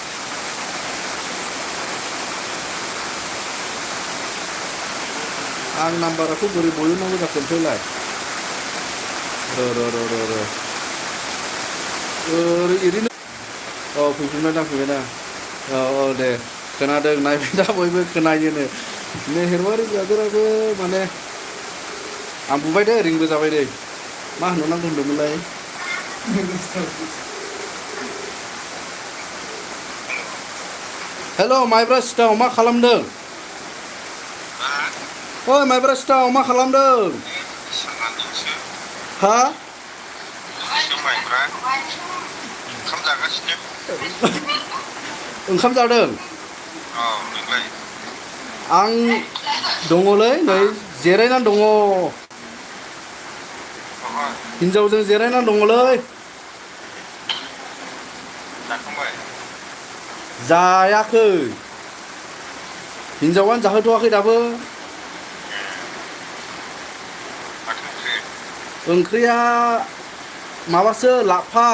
आं नाम्बाराखौ बोरै बयनांगौ जाखोनथायलाय ओरैनो फैफिनबाय दे खोनादों नायबाय दा बयबो खोनायोनो मेहेरबारि ब्रादाराबो माने आं बुबाय दे रिंबो जाबाय दे मा होनहरनांगौ होनदोंमोनलाय हेल' माइब्रा सिथाव मा खालामदों माइब्रा सिथाव मा खालामदों हा माइब्रा ओंखाम जागासिनो ओंखाम जादों औ नोंलाय आं दङलै नै जिरायनानै दङ बहाय हिनजावजों जिरायनानै दङलै जाखांबाय जायाखै हिनजावानो जाहोथ'वाखै दाबो माथो ओंख्रि ओंख्रिया माबासो लाफा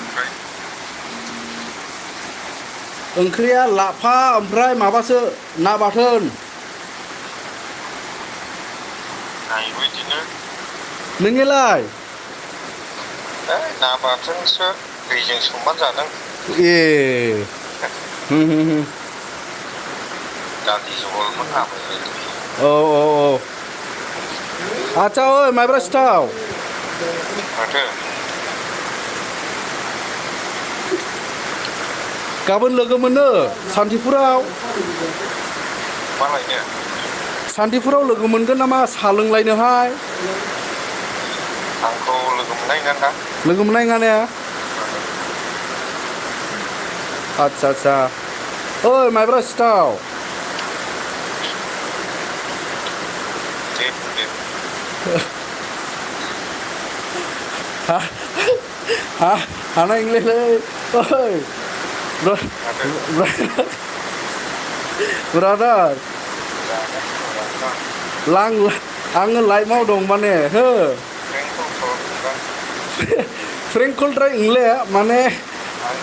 ओमफ्राय ओंख्रिया लाफा ओमफ्राय माबासो ना बाथोन नायबो बिदिनो नोंनिलाय ना बाथोनसो दैजों सोमनानै जादों ए दालि जहलमोन आमाय औ औ औ आदसा ओइ माइब्रा सिथाव माथो गाबोन लोगो मोनो सान्तिपुराव मा लायनो सान्तिपुराव लोगो मोनगोन नामा साहा लोंलायनोहाय आंखौ लोगो मोननाय नङा ना लोगो मोननाय नङा ने आदसा आदसा ओइ माइब्रा सिथाव दे बुं दे हानाय नंलालै ओइ माथो ब्रादार लां आङो लाइफआव दं माने हो फ्रेंकल खालामदोंदां फ्रेंकलद्राय नंले माने आं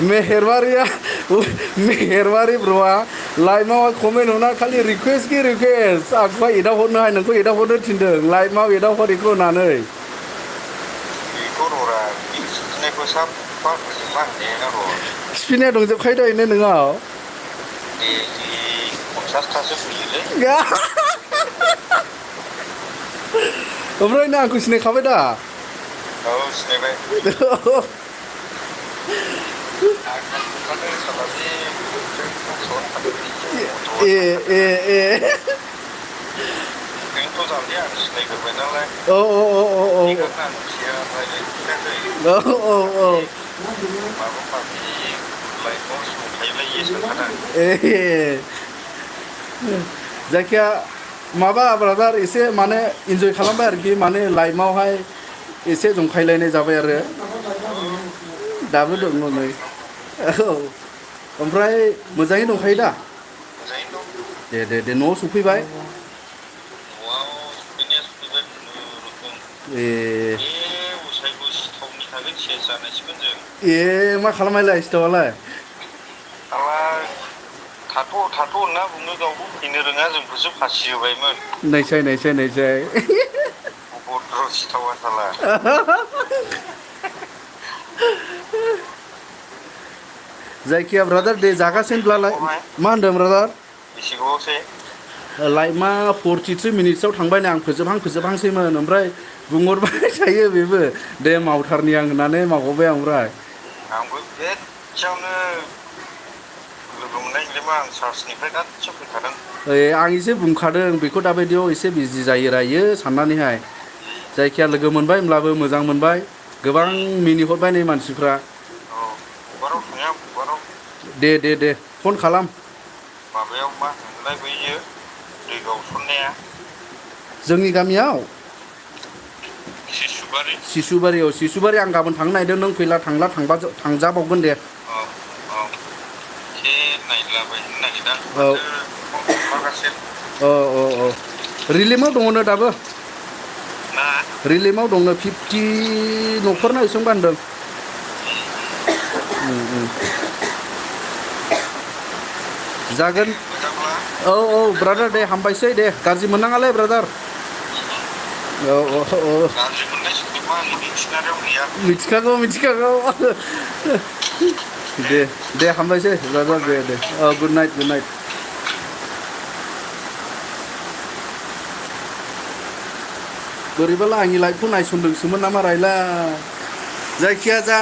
मेहेरबारि ब्र'आ लाइफआव कमेन्ट होना खालि रिकुवेस्ट की रिकुवेस्ट आंखौहाय एदावहरनो हाय नोंखौ एदावहरनो थिनदों लाइफआव एदावहर इखौ होननानै बेखौ र'रा बे खिथिनायखौ साफा फोजोबना होनाया र' स्पिनिया दंजोबखायो दा इनो नोंनाव दे 50थासो फैयोलै ओमफ्राय नों आंखौ सिनायखाबाय दा औ सिनायबाय आं नुखादों सालानि ए ए ए बेनोथ' जाबाय आं सिनायग्रोबाय नालाय औ बेखायनो आं मिथिया रायज्लायफिनाखै औ माबा माबि लाइफआव सोंखायलायो सानखादां ए जायखिया माबा ब्रादार एसे माने इन्जय खालामबाय आरोखि माने लाइफआवहाय एसे जंखायलायनाय जाबाय आरो दाबो दङ नै औ ओमफ्राय मोजाङै दंखायो दा मोजाङैनो दे न'आव सफैबाय दं न'आव सफैनाया सफैबाय खुनुरुखुम ए उसाइखौ सिथावनि थाखाय सेस जानांसिगोन जों ए मा खालामनायलाय सिथावालाय थाथ' होनना बुङो गावबो फैनो रोङा जोंखौसो फासि होबायमोन नायसाय अभद्र सिथावा साला जायखिया ब्रादार दे जागासिनोब्लालाय बेसेबावहाय मा होनदों ब्रादार बेसे गोबावसै लाइफआ 43 मिनिट्सआव थांबाय नै आं फोजोबहांसैमोन ओमफ्राय बुंहरबाय थायो बेबो दे मावथारनि आं होननानै मावहरबाय आं ओमफ्राय आंबो बेसेयावनो लोगो मोननाय नंलायबा आं चार्चनिफ्राय दासो फैखादों आं एसे बुंखादों बेखौ दाबायदियाव एसे बिजि जायो रायो साननानैहाय जायखिया लोगो मोनबाय होमब्लाबो मोजां मोनबाय गोबां मिनिहरबाय नै मानसिफ्रा औ बुबाराव थाङा बुबाराव दे फन खालाम माबायाव मा होनोमोनलाय बैयो दै गावसननाया जोंनि गामियाव सिसुबारि आं गाबोन थांनो नागिरदों नों फैला थांजाबावगोन दे औ एसे नायलाबायनो नागिरदां औ माथो माखासे औ रिलिमाव दङनो दाबो ना रिलिमाव दङनो 50 न'खरना बेसेबां होनदों जागोन मोजांब्ला औ ब्रादार दे हामबायसै दे गाज्रि मोननाङालै ब्रादार औ गाज्रि मोननाय सोदोबा आंनि डिक्सनारियाव गैया मिथिखागौ दे हामबायसै ब्रादार दे गुड नाइट बोरैबाला आंनि लाइफखौ नायसनदोंसोमोन नामा रायला जायखिया जा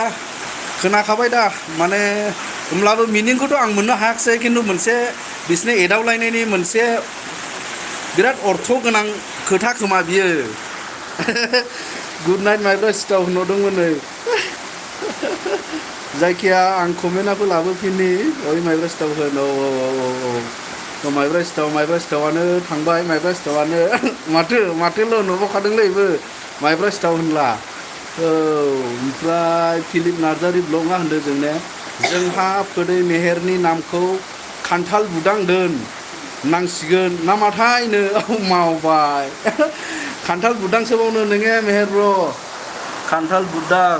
खोनाखाबाय दा माने होमब्लाबो मिनिंखौथ' आं मोननो हायाखिसै खिन्थु मोनसे बिसोरनो एदावलायनायनि मोनसे बिराद अर्थ गोनां खोथा खोमा बियो गुड नाइट माइब्रा सिटाव होनहरदोंमोन नै जायखिया आं कमेन्टआबो लाबोफिननि ओइ माइब्रा सिटाव होन औ माइब्रा सिटावानो थांबाय माइब्रा सिटावानो माथोल' नुबावखादोंलै बेबो माइब्रा सिटाव होनला औ ओमफ्राय फिलिप नार्जारि ब्लगआ होनदों जोंने जोंहा फोदै मेहेरनि नामखौ खान्थाल बुदां दोन नांसिगोन नामाथायनो मावबाय खान्थाल बुदांसोबावनो नोङो मेहेर ब्र खान्थाल बुदां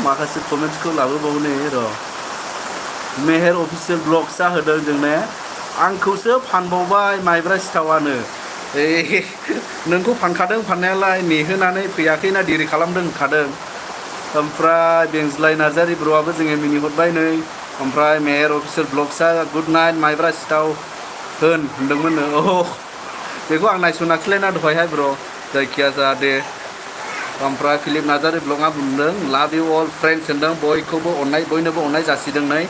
माखासे कमेन्ट्सखौ लाबोबावनो र' मेहेर अफिसियेल ब्लगसा होदों जोंने आंखौसो फानबावबाय माइब्रा सिटावानो नोंखौ फानखादों फाननायालाय नेहोनानै फैयाखैना देरि खालामदों होनखादों ओमफ्राय बेंज्लाय नार्जारि ब्र'आबो जोङो मिनिहरबाय नै ओमफ्राय मेहेर अफिसियेल ब्लगसा गुड नाइट माइब्रा सिटाव होनदोंमोन बेखौ आं नायस'नाखैलायना दहायहाय ब्र' जायखिया जादे ओमफ्राय फिलिप नार्जारि ब्लगआ बुंदों लाभ इउ अल फ्रेन्ड्स होनदों बयनोबो अननाय जासिदों नै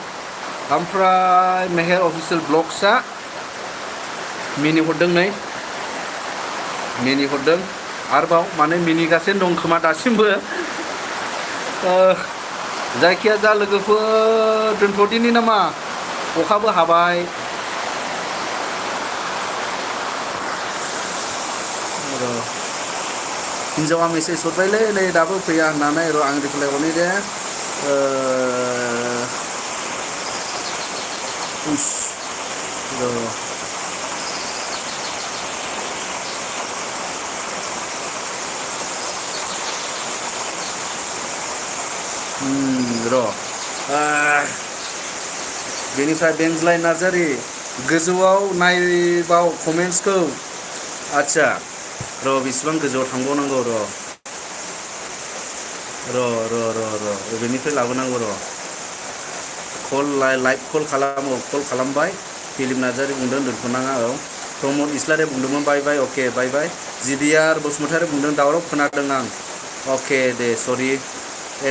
ओमफ्राय मेहेर अफिसियेल ब्लगसा मिनिहरदों नै मिनिहरदों आरोबाव माने मिनिगासिनो दं खोमा दासिमबो जायखिया जा लोगोफोर दोनथ'दिनि नामा अखाबो हाबाय हिन्जावा मेसेज हरबायलै नै दाबो फैया होननानै र' आं रिप्लाइ हरनि दे र' बेनिफ्राय बेंज्लाय नार्जारि गोजौआव नायबाव कमेन्ट्सखौ आच्छा र' बेसेबां गोजौआव थांबावनांगौ र' बेनिफ्राय लाबोनांगौ र' कल लाइभ कल खालामबाय फिलिप नार्जारि बुंदों दोनथ'नाङा औ प्रमद इस्लारि बुंदोंमोन बाय बाय अके बाय बाय जिबिआर बसुमतारि बुंदों दावराव खोनादों आं अके दे सरि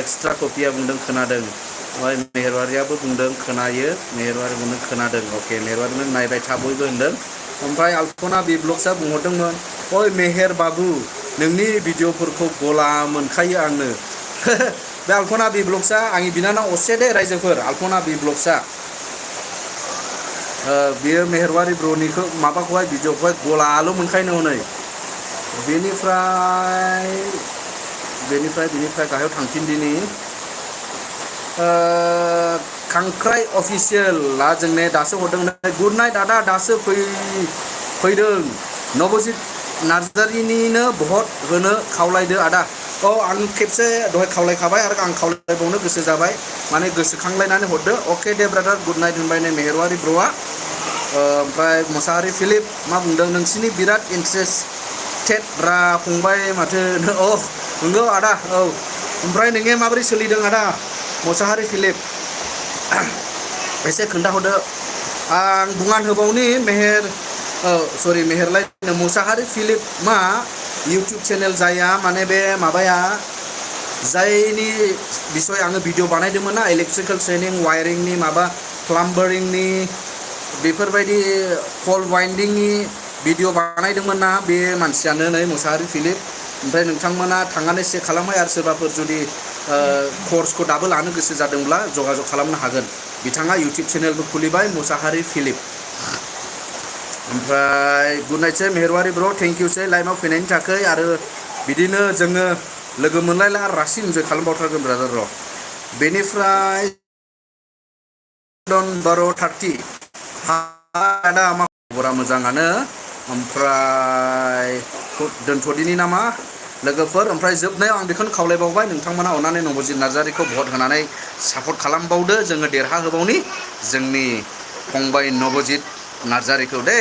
एक्सट्रा कपिया बुंदों खोनादों ओमफ्राय मेहेरवारियाबो बुंदों खोनायो मेहेरवारि बुंदों खोनादों अके मेहेरवारिमोन नायबाय था बयबो होनदों ओमफ्राय आल्पना बि ब्लग्सआ बुंहरदोंमोन ओइ मेहेर बाबु नोंनि भिडिअफोरखौ गला मोनखायो आंनो बे आल्पना बि ब्लग्सआ आंनि बिनानाव असे दे रायजोफोर आल्पना बि ब्लग्सआ बियो मेहेरवारि ब्रनिखौ माबाखौहाय भिडिअखौहाय गलाल' मोनखायो हनै बेनिफ्राय गाहायाव थांफिनदिनि खांख्राइ अफिसियेलआ जोंने दासो हरदों गुड नाइट आदा दासो फैदों नबजित नार्जारिनिनो भट होनो खावलायदो आदा औ आं खेबसे दहाय खावलायखाबाय आरो आं खावलायबावनो गोसो जाबाय माने गोसोखांलायनानै हरदो अके दे ब्रादार गुड नाइट होनबाय नै मेहेरवारि ब्र'आ ओमफ्राय मोसाहारि फिलिप मा बुंदों नोंसिनि बिराद इन्ट्रेस्टेड रा फंबाय माथो औ नंगौ आदा औ ओमफ्राय नोङो माबोरै सोलिदों आदा मोसाहारि फिलिप एसे खोन्थाहरदो आं बुंनान होबावनि मेहेरलायनो मोसाहारि फिलिप मा इउटुब चेनेल जाया माने बे माबाया जायनि बिसय आङो भिडिअ बानायदोंमोन ना इलेक्ट्रिकेल ट्रेनिं वायरिंनि माबा प्लाम्बारिंनि बेफोरबायदि पल वाइन्डिंनि भिडिअ बानायदोंमोन ना बे मानसियानो नै मोसाहारि फिलिप ओमफ्राय नोंथांमोना थांनानै चेक खालामबाय आरो सोरबाफोर जुदि कर्सखौ दाबो लानो गोसो जादोंब्ला जगाजग खालामनो हागोन बिथाङा इउटुब चेनेलबो खुलिबाय मोसाहारि फिलिप ओमफ्राय गुड नाइटसै मेहेरवारि ब्र थेंक इउसै लाइभआव फैनायनि थाखाय आरो बिदिनो जोङो लोगो मोनलायला आरो रासिन इन्जय खालामबावथारगोन ब्रादार र' बेनिफ्राय बार' 30 आदा मा खबरा मोजाङानो ओमफ्राय दोनथ'दिनि नामा लोगोफोर ओमफ्राय जोबनायाव आं बेखौनो खावलायबावबाय नोंथांमोना अननानै नबजित नार्जारिखौ भट होनानै सापर्ट खालामबावदो जोङो देरहाहोबावनि जोंनि फंबाय नबजित नार्जारिखौ दे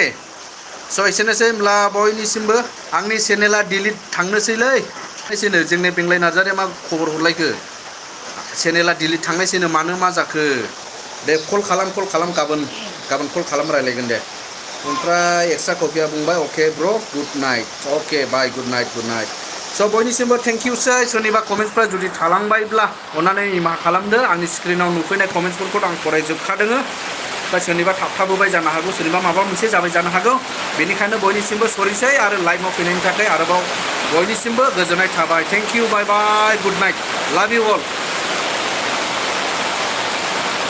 स' एसेनोसै होमब्ला बयनिसिमबो आंनि चेनेला डिलिट थांनोसैलै एसेनो जोंनि बेंलाय नार्जारिया मा खबर हरलायखो चेनेला डिलिट थांनायसैनो मानो मा जाखो दे कल खालाम गाबोन कल खालाम रायलायगोन दे ओमफ्राय एक्सट्रा कपिया बुंबाय अके ब्र गुड नाइट अके बाय गुड नाइट स' बयनिसिमबो थेंक इउसै सोरनिबा कमेन्ट्सफ्रा जुदि थालांबायब्ला अननानै निमाहा खालामदो आंनि स्क्रिनाव नुफैनाय कमेन्ट्सफोरखौ आं फरायजोबखादों बा सोरनिबा थाबथाबोबाय जानो हागौ सोरनिबा माबा मोनसे जाबाय जानो हागौ बेनिखायनो बयनिसिमबो सरिसै आरो लाइभआव फैनायनि थाखाय आरोबाव बयनिसिमबो गोजोननाय थाबाय thank you bye bye good night love you all